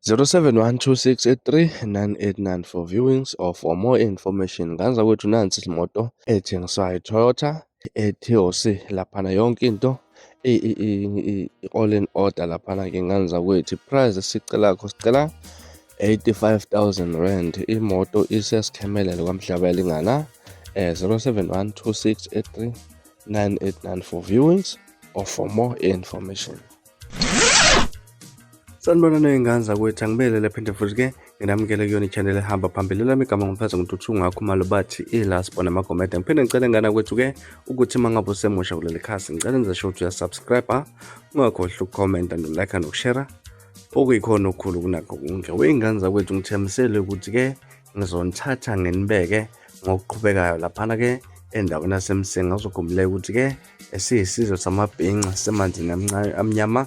0712683989 for viewings or for more information. Nganza kwethu nansi imoto ethengiswayo iToyota eTOC laphana yonke into all in order laphana ke nganza kwethu price sicela 85,000 rand. Imoto isesikhemelele kwamhlaba elingana 0712683989 for viewings or for more information. Sanibona ney'nganza kwethu, angibelele phinde futhi ke nginamukele kuyona i-channel ehamba phambili lami igama ngiphaza ngintuthu ngakhumalo bathi ilasibona amagomede. Ngiphinde ngicele ngana kwethu ke ukuthi uma ngabe usemusha kuleli khasi ngicela nze sho ukuthi uyasubscribe, ungakhohlwa ukukhomenta nolike nokushare okuyikhona okukhulu kunakho konke. Wey'nganza kwethu ngithembisele ukuthi ke ngizonithatha nginibeke ngokuqhubekayo laphana ke endaweni yasemsenga ngizokhumbuleka ukuthi ke esiyisizwe samabhinca semanzini amnyama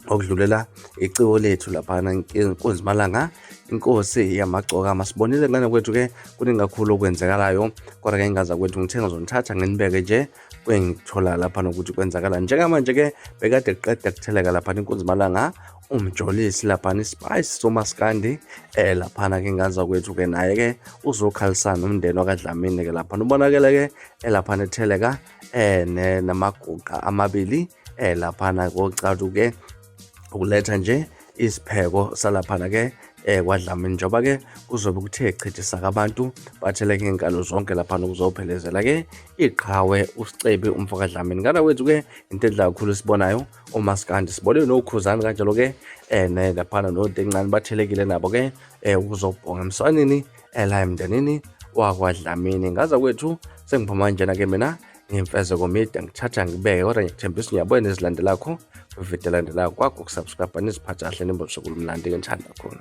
okudlulela iciko lethu laphana inkunzi malanga inkosi yamagcoka. Masibonile ngana kwethu ke kuningi kakhulu okwenzakalayo, kodwa ke ngaza kwethu ngithe ngizonithatha nginibeke nje kwengithola laphana ukuthi kwenzakala njengamanje ke bekade qeda kutheleka laphana inkunzi malanga umjolisi laphana ispice somaskandi laphana ke ngaza kwethu ke naye ke uzokhalisana umndeni wakadlamini ke laphana ubonakele ke laphana etheleka namaguqa amabili laphana kocalu ke ukuletha nje isipheko salaphana ke kwadlamini njengoba ke kuzobe kuthe chithisa abantu batheleke inkalo zonke laphana ukuzophelezela ke iqhawe usicebi umfokadlamini. Ngana kwethu ke into edla kakhulu sibonayo umaskandi, sibone nokhuzana kanjalo ke laphana nodencane bathelekile nabo ke ukuzobhonga emswanini la emndenini wakwadlamini. Ngaza kwethu sengiphuma njena ke mina ngimfezeko mide ngithatha ngibeke, kodwa ngikuthembisa ngiyabona izilandelakho video landelayo kwakho ukusubscribe niziphatha kahle nimbo sokulumlandi ke ngithanda khona.